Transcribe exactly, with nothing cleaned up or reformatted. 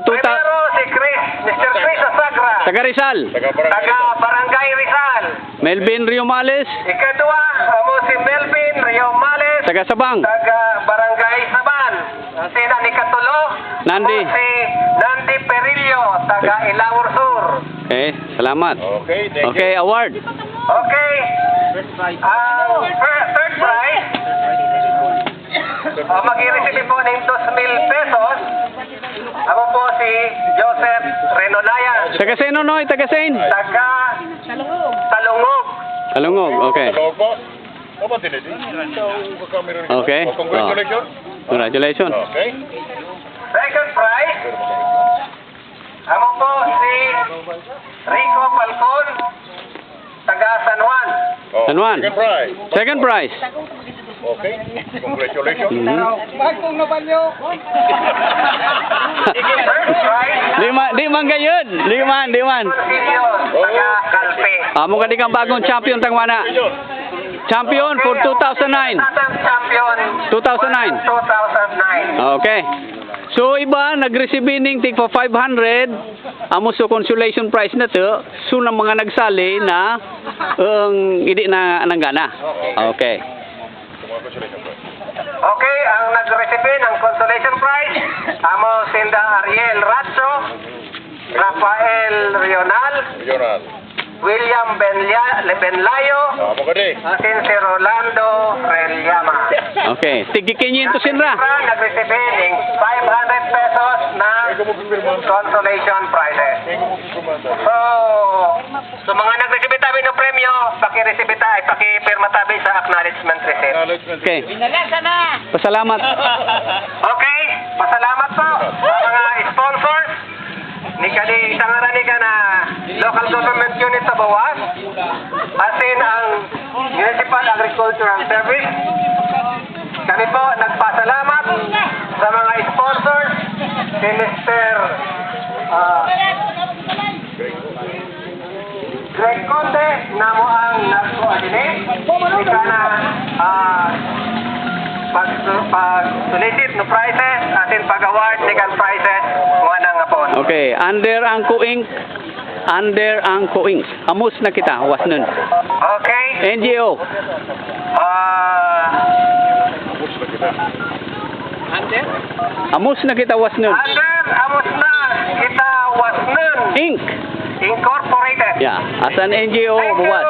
Tuta. Primero, si Chris, Mister Chris Asagra. Taga Rizal. Taga Barangay Rizal. Melvin Riomales. Ikadwa, amo si Melvin Riomales. Taga Sabang. Taga Barangay Sabang. Sina ni katulo? Nandi. Amo si Nandi Perillo, taga Ilawor Sur. Okay, salamat. Okay, thank you. Okay, award. Okay. Ah, fir-, third prize. Ah, mag-i-receive po ning dos mil pesos. Amo po si Joseph Renolaya. Taga sain, Nonoy? Taga sain? Taga Talungog. Talungog, okay. Okay. Oh, congratulations. Congratulations. Okay. Second prize. Amo po si Rico Falcon, taga San Juan. Oh, San Juan. Second prize. Second prize. Okay. Congratulations. Mhm. First prize. Di man, di man gayon. Di man, di man. Taga Calpe. Amo kadi kang bagong champion tangwana. Champion for two thousand nine. Champion. Two thousand nine. Two thousand nine. Okay. So, iba nag-receive ning tig pa five hundred, amo so consolation prize na to, so na mga nagsali na, ang idi na nanggana. Okay. Okay, ang nag-receive ng consolation prize, amo sinda Ariel Ratso, Rafael Rional, Rional. William Benlia-, Benlayo. Ah, amo kadi. Asin si Rolando Reliama. Okay, tigi kinyentos sinra. Nag-receive ning five hundred pesos na consolation prizes. So, so mga nag-receive tabi ng premyo, paki-receive ta, ay, pakipirma tabi sa acknowledgement receipt. Acknowledgement receipt. Okay. Pasalamat. Okay, pasalamat po sa mga sponsors. Ni kadi sa ngaran ni kana Local Government Unit Tabawas, asin ang Municipal Agricultural Service. Kami po nagpasalamat sa mga sponsors, si Mister, ah, Greg Conde, namo ang nag-coordinate ni kana, ah, pag-, pag-solicit no prizes, asin pag-award ni kan prizes, mga nang apon. Okay, under Angko Inc. Under Angko Inc. Amos na kita, wasnun. Okay. N G O. Ah. Under? Amos na kita, wasnun. Under, amos na kita, wasnun. Inc. Incorporated. Yeah, as an N G O, thank you, buwas.